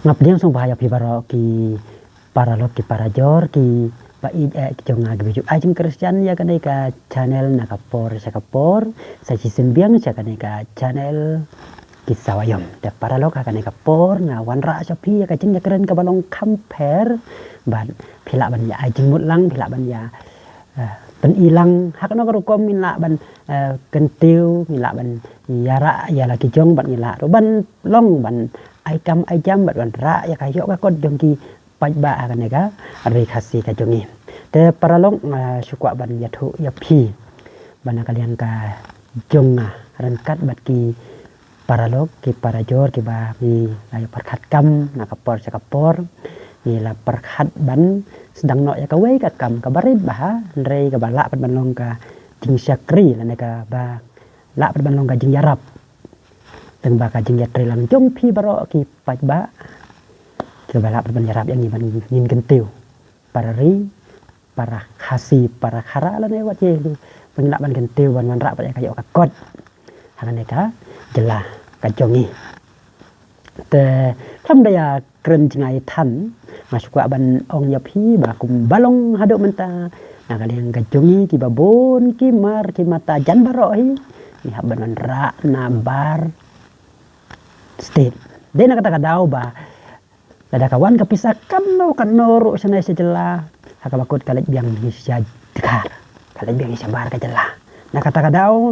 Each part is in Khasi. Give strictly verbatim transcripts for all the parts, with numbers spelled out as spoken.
Nga pdiang sngewbha ïa phi baroh ki paralok ki parajor ki ba ïeit eh ki jong nga ki ba ju ai jingkyrshan ïa kane ka channel na ka por sha ka por, sa shisien biang sha kane ka channel Ki Sawa Ïom. Te paralok, ha kane ka por nga wanrah sha phi ïa ka jingïakren kaba long kham pher, bad phi lah ban ïa ai jingmut lang, phi lah ban ïa eh, pyn-i lang, ha kano ka rukom ngin lah ban eh, kyntiew, ngin lah ban ïarap ïa la ki jong bad ngin lah ruh ban long ban ai kam ai jam bad wanrah ïa ka ïoh ka kot jong ki paidbah ha kane ka ri Khasi ka jong ngi. Te paralok, nga shu kwah ban ïathuh ïa phi ba na ka liang ka jong nga ryngkat bad ki paralok ki parajor kiba ngi la ïa pyrkhat kam na ka por sha ka por, ngi la pyrkhat ban sdang noh ïa kawei ka kam kaba rit bha, hynrei kaba lah pat ban long ka jingshakri lane kaba lah pat ban long ka jingïarap. Tang ba ka jingïatreilang jong phi baroh ki paidbah kiba lah pat ban ïarap ïa ngi ban ngin kyntiew para ri, para Khasi, para Khara lane wat ïa ki ba ngin lah ban kyntiew ban wanrah pat ïa ka ïoh ka kot ha kane ka jylla ka jong ngi. Te khlem da ïakren jngai than, nga shu kwah ban ong ïa phi ba kumba long haduh mynta, na ka liang ka jong ngi kiba bun ki mar ki mata jan baroh hi, ngi hap ban wanrah na bar state. Dei na kata ka daw ba lada ka wan ka pisa kano kano ruh sha nai sha jylla, ha kaba kut ka leit biang hi sha Dkhar, ka leit biang hi sha bar ka jylla. Na kata ka daw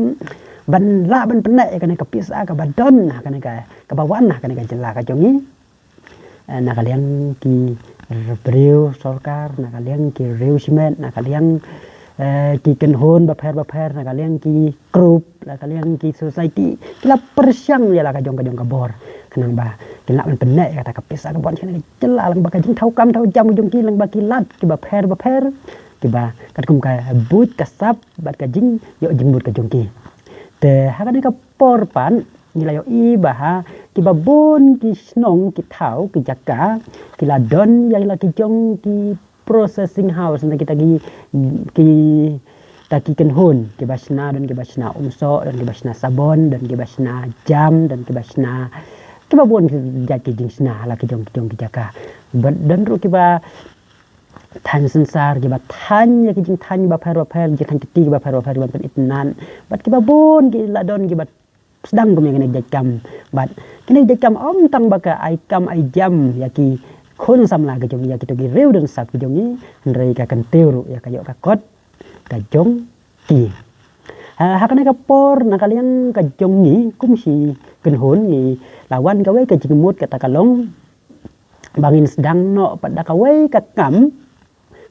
ban lah ban pynneh ïa kane ka pisa kaba don ha kane ka, kaba wan ha kane ka jylla ka jong ngi, eh, na ka liang ki briew sorkar, na ka liang ki riew shimet, na ka liang eh, ki kynhun bapher bapher, na ka liang ki group, na ka liang ki society, ki la pyrshang ïa la ka jong ka jong ka bor, khnang ba kin lah ban pynneh ïa kata ka pisa kaba wan sha kane ka jylla lyngba ka jingthaw kam thaw jam jong ki, lyngba ki lad kiba pher bapher, kiba katkum ka buit ka sap bad ka jingïoh jingmut ka jong ki. Te ha kane ka por pat ngi la ïohi ba ha kiba bun ki shnong, ki thaw, ki jaka, ki la don ïa la ki jong ki processing house, na kita ki, kita ki kynhun kiba shna, don kiba shna umsoh, don kiba shna sabon, don kiba shna jam, don kiba shna kiba bun ki jait ki jingshna ha la ki jong ki jong ki jaka. Bad don ruh kiba thaiñ synsar, kiba thaiñ ïa ki jingthaiñ bapher bapher, jingthaiñ kti kiba pher bapher, kiba pynitynnad. Bad kiba bun ki la don kiba sdang kum ïa kine ki jait kam. Bad kine ki jait kam ym tang ba ka ai kam ai jam ïa ki khun samla ki jong ngi, ïa kito ki riew don sap ki jong ngi, hynrei ka kyntiew ruh ïa ka ïoh ka kot ka jong ki. Ha, ha kane ka por na ka liang ka jong ngi kum shi kynhun ngi la wan kawei ka jingmut, kata ka long ba ngin sdang noh pat da kawei ka kam,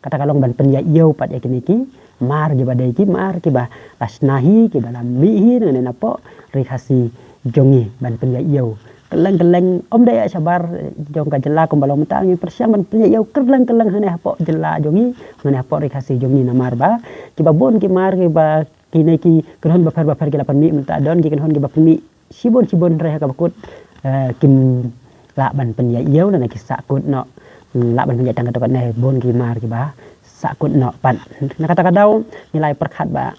kata ka long ban pynïaid ïew pat ïa kine ki mar kiba dei ki mar kiba la shna hi, kiba la mih hi nangne napoh ri Khasi jong ngi, ban pynïaid ïew kylleng kylleng, ym dei ïa shabar jong ka jylla kumba long mynta, ngi pyrshang ban pynïaid ïew kylleng kylleng hangne hapoh jylla jong ngi, hangne hapoh ri Khasi jong ngi, namar ba kiba bun ki mar kiba kine ki kynhun bapher bapher ki la pynmih mynta, don ki kynhun kiba pynmih shibun shibun, hynrei ha kaba kut, eh, kim lah ban pynïaid ïew, lane ki sahkut noh, lah ban pynïaid tang katto katne, bun ki mar kiba sahkut noh pat. Na kata ka daw ngi la ïa pyrkhat ba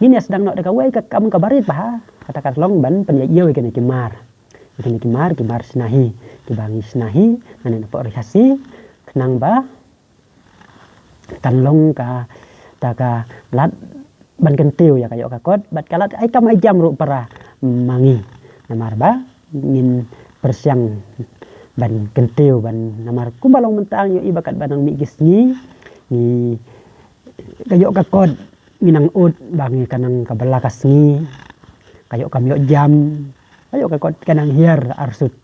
ngin ïa sdang noh da kawei ka kam kaba rit bha, kata ka long ban pynïaid ïew ïa kine ki mar, ïa kine ki mar, ki mar shna hi kiba ngi shna hi nangne napoh ri Khasi, khnang ba kan long kata ka lad ban kyntiew ïa ka ïoh ka kot, bad ka lad ai kam ai jam ruh para ma ngi. Namar ba ngin pyrshang ban kyntiew ban, namar kumba long mynta ngi ïohi ba katba nang mih ki sngi, ngi, ka ïoh ka kot ngi nang ud ba ngi, ka nang ka bylla ka sngi, ka ïoh kam ïoh jam, ka ïoh ka kot ka nang hiar arsut.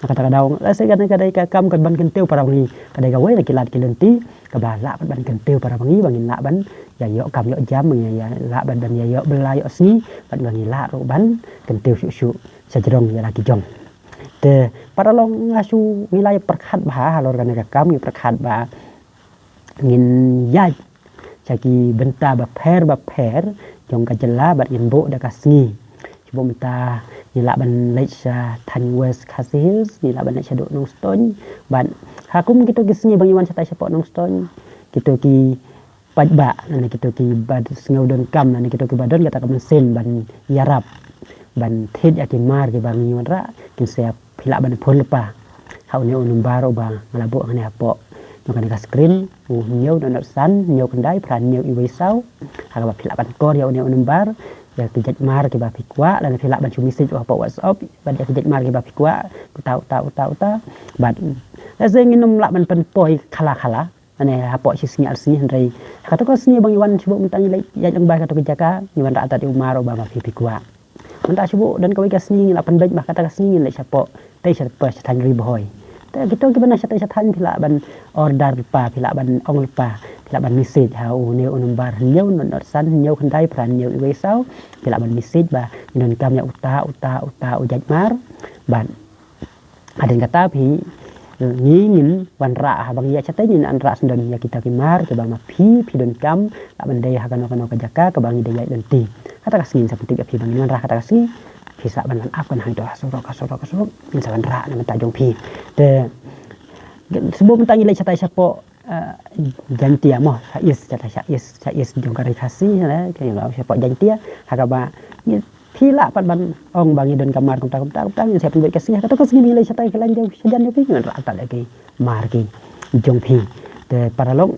Na kata ka daw, lehse kane ka dei ka kam ka ban kyntiew para ma ngi, ka dei kawei na ki lad ki lynti kaba lah pat ban kyntiew para ma ngi, ba ngin lah ban ïa ïoh kam ïoh jam, ba ngin ïa lah ban, ban ïa ïoh bylla ïoh sngi, bad ba ngin lah ruh ban kyntiew shuh shuh sha jrong ïa la ki jong. Te paralok, nga shu, ngi la ïa pyrkhat bha halor kane ka kam, ngi pyrkhat ba ngin ïaid sha ki bynta bapher bapher jong ka jylla bad ngin buh da ka sngi. Shu buh mynta ngi lah ban leit sha thaiñ West Khasi Hills, ngi lah ban leit shaduh Nongstoiñ, bad ha kum kito ki sngi ba ngi wan shatai shapoh Nongstoiñ, kito ki paidbah lane kito kiba sngew donkam lane kito kiba don kata ka mynsiem ban ïarap, ban thied ïa ki mar kiba ngi wanrah, kin sa ïa phi lah ban phone lypa. Ha une u number uba nga la buh hangne hapoh jong kane ka screen, u hynñiew nod nod san, hynñiew khyndai phra hynñiew iwei saw. Ha kaba phi lah ban call ïa une u number ïa ki jait mar kiba phi kwah, lane phi lah ban shu message hapoh WhatsApp bad ïa ki jait mar kiba phi kwah, uta uta uta uta. Bad lehse ngin ym lah ban pynpoi khala khala, lane hapoh shi sngi ar sngi, hynrei ha kato ka sngi ba ngi wan shu buh mynta ngi leit ïaid lyngba kato ka jaka, ngi wanrah tad ïa u mar uba ma phi phi kwah. Mynta shu buh don kawei ka sngi ngi la pynbeit ba kata ka sngi ngin leit shapoh, tei shapoh sha thaiñ Ri Bhoi. Te kito kiba na shatei sha thaiñ phi lah ban order lypa, phi lah ban ong lypa, phi lah ban message ha une u number hynñiew nod nod san, hynñiew khyndai phra hynñiew iwei saw. Phi lah ban message ba ngi donkam ïa uta uta uta u jait mar. Bad hadien kata phi, ngi ngin wanrah, haba ngi ïaid shatei ngin wanrah sngewdon ïa kita ki mar kiba ma phi phi donkam, lah ban dei ha kano kano ka jaka kaba ngi dei ïaid lynti. Kata ka sngi ngin sa pyntip ïa phi ba ngin wanrah kata ka sngi. Phi sa lah ban wan ap kan hangto ha surok ha surok ha surok, ngin sa wanrah na bynta jong phi. Te shu buh mynta ngi leit shatai shapoh, eh, Jaintia mo, sha east, shatai sha east, sha east jong ka Ri Khasi, eh, ka ïa shapoh Jaintia. Ha kaba ngi, phi lah pat ban ong ba ngi donkam mar kumta kumta kumta, ngin sa pynbeit ka sngi. Ha kato ka sngi ba ngi leit shatai ka lain jong shajan jong phi, ngin wanrah tad ïa ki mar ki jong phi. Te paralok,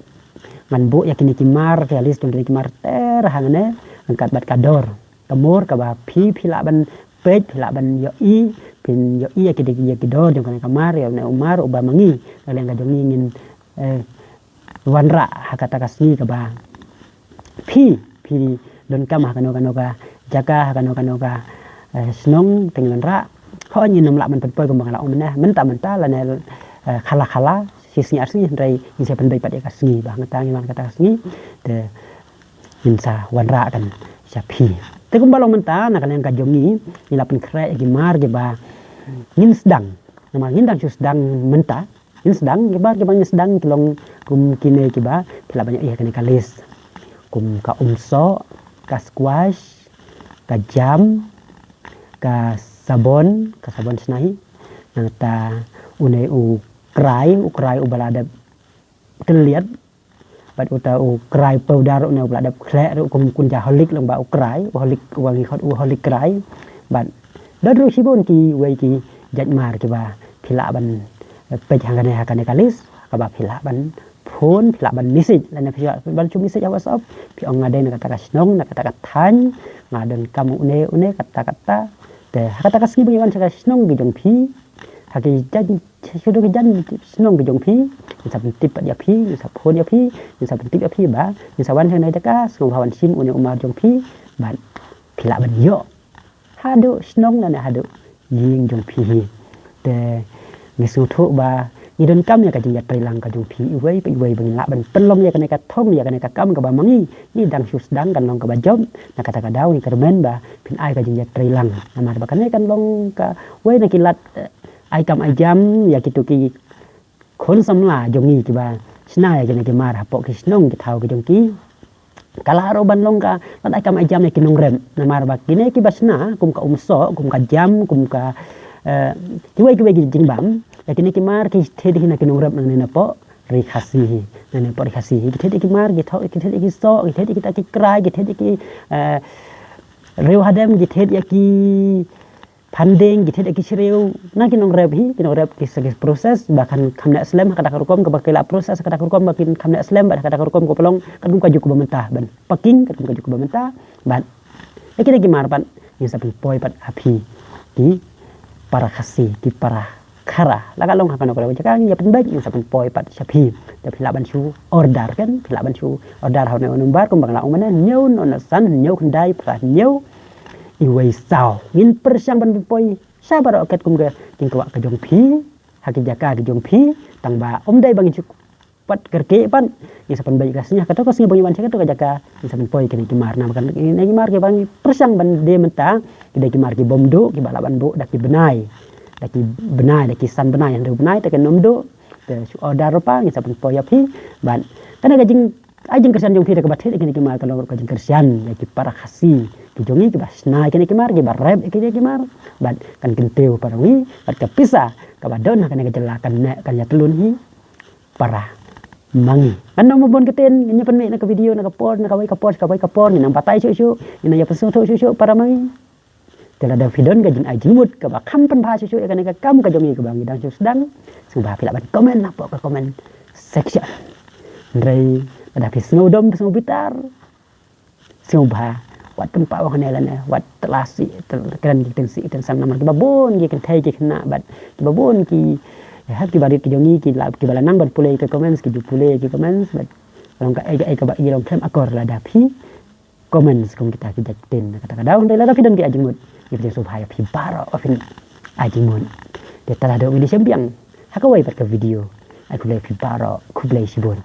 ngan buh ïa kine ki mar, ka list jong kine ki mar ter hangne ryngkat bad ka dor. Ka mur kaba phi phi lah ban peit, phi lah ban ïohi, phin ïohi ïa ki, ïa ki dor jong kane ka mar, ïa une u mar uba ma ngi, ka liang ka jong ngi ngin, eh, wanrah ha kata ka sngi kaba phi phi donkam ha kano kano ka jaka, ha kano kano ka, eh, shnong, te ngin wanrah. Hooid ngin ym lah ban pynpoi kumba nga la ong mynne, mynta mynta lane, eh, khala khala, shi sngi ar sngi, hynrei ngin sa pynbeit pat ïa ka sngi ba hangta ngin wan kata ka sngi. Te ngin sa wanrah kan sha phi. Te kumba long mynta na ka liang ka jong ngi, ngi la pynkhreh ïa ki mar kiba ngin sdang. Namar ngin dang shu sdang mynta, ngin sdang, ki mar kiba ngin sdang ki long kum kine kiba phi lah ban ïohi ha kane ka list. Kum ka umsoh, ka squash, ka jam, ka sabon, ka sabon shna hi. Nangta une u krai, u krai uba la dep tylliat. Bad uta u krai powder une uba la dep khleh ruh kum kun ja Horlicks long ba u krai, u Horlicks uba ngi khot u Horlicks krai. Bad don ruh shibun kiwei ki jait mar kiba phi lah ban, eh, peit ha kane, ha kane ka list, kaba phi lah ban phone, phi lah ban message, lane phi lah ban shu message ha WhatsApp, phi ong nga dei na kata ka shnong, na kata ka thaiñ, nga donkam une une, kata kata. Te ha kata ka sngi ba ngi wan sha ka shnong ki jong phi, ha ki jait, sha ki jait shnong ki jong phi, ngin sa pyntip pat ïa phi, ngin sa phone ïa phi, ngin sa pyntip ïa phi ba ngin sa wan sha kane ka jaka, sngewbha wan shim une u mar jong phi, bad phi lah ban ïoh haduh shnong lane haduh ïing jong phi hi. Te ngi sngewthuh ba ngi donkam ïa ka jingïatreilang ka jong phi iwei pa iwei ba ngin lah ban pynlong ïa kane ka thong, ïa kane ka kam kaba ma ngi ngi dang shu sdang, kan long kaba jop. Na kata ka daw ngi kyrmen ba phin ai ka jingïatreilang, namar ba kane kan long kawei na ki lad, eh, ai kam ai jam ïa kito ki khun samla jong ngi kiba shna ïa kine ki mar hapoh ki shnong ki thaw ki jong ki. Ka lah ruh ban long ka lad ai kam ai jam ïa ki nongrep, namar ba kine kiba shna kum ka umsoh, kum ka jam, kum ka, eh, kiwei kiwei ki jingbam, ïa kine ki mar ki thied hi na ki nongrep nangne napoh Ri Khasi hi, nangne napoh Ri Khasi hi. Ki thied ïa ki mar, ki thaw, ki thied ïa ki soh, ki thied ïa kita ki krai, ki thied ïa ki, eh, riew hadem, ki thied ïa ki phanding, ki thied ïa ki shriew na ki nongrep hi. Ki nongrep ki sa ki process ba kan kham neh slem ha kata ka rukom, kaba ki la process ha kata ka rukom ba kin kham neh slem, bad ha kata ka rukom kaba long katkum ka juk kaba mynta ban packing, katkum ka juk kaba mynta. Bad ïa kine ki mar pat ngin sa pynpoi pat ha phi ki para Khasi, ki para Khara. La ka long ha kano kano ka jaka ngin ïa pynbeit, ngin sa pynpoi pat sha phi. Te phi lah ban shu order kan, phi lah ban shu order ha une u number kumba nga la ong mynne, hynñiew nod nod san, hynñiew khyndai phra hynñiew iwei saw. Ngin pyrshang ban pynpoi sha baroh katkum ka jingkwah ka jong phi, ha ki jaka ki jong phi, tang ba ym dei ba ngin shu pat kyrkieh pat. Ngin sa pynbeit ka sngi, ha kato ka sngi ba ngi wan sha kato ka jaka, ngin sa pynpoi kine ki mar, namar kane ki mar kiba ngi pyrshang ban die mynta ki dei ki mar ki bym duh, kiba lah ban buh da ki bnai, da ki bnai, da ki san bnai, hynriew bnai, te kin ym duh. Te shu order ruh pat, ngin sa pynpoi ïa phi. Bad kane ka jing ai jingkyrshan jong phi da kaba thied ïa kine ki mar ka long ruh ka jingkyrshan ïa ki para Khasi ki jong ngi kiba shna ïa kine ki mar, kiba rep ïa kine ki mar. Bad kan kyntiew para ngi, bad ka pisa kaba don ha kane ka jylla kan neh kan ïatlun hi para ma ngi. Ngan ym bun ktien, ngin ïa pynmih na ka video na ka por, na kawei ka por, kawei ka por, ngin nang batai shuh shuh, ngin nang ïa pynsngewthuh shuh shuh para ma ngi. Te lada phi don ka jingai jingmut kaba kham pynbha shuh shuh ïa kane ka kam ka jong ngi kaba ngi dang shu sdang, sngewbha phi lah ban comment hapoh ka comment section. Hynrei lada phi sngewdom, phi sngewbitar, sngewbha wat pynpaw hangne lane, wat tla sih, tla kren ki ktien sih ktien sam, namar kiba bun ki kynthei ki khynnah bad kiba bun ki, ïa, kiba rit ki jong ngi ki la, kiba la nang ban pule ïa ki comments, ki ju pule ïa ki comments bad long kaei kaei kaba i long khlem akor lada phi comments kum kita ki jait ktien na kata ka daw. Hynrei lada phi don ki ai jingmut, ïa phi jingsngewbha ïa phi baroh ba phin ai jingmut. Te te la don ïa u Willy Shembiang ha kawei pat ka video. Ai khublei phi baroh, khublei shibun.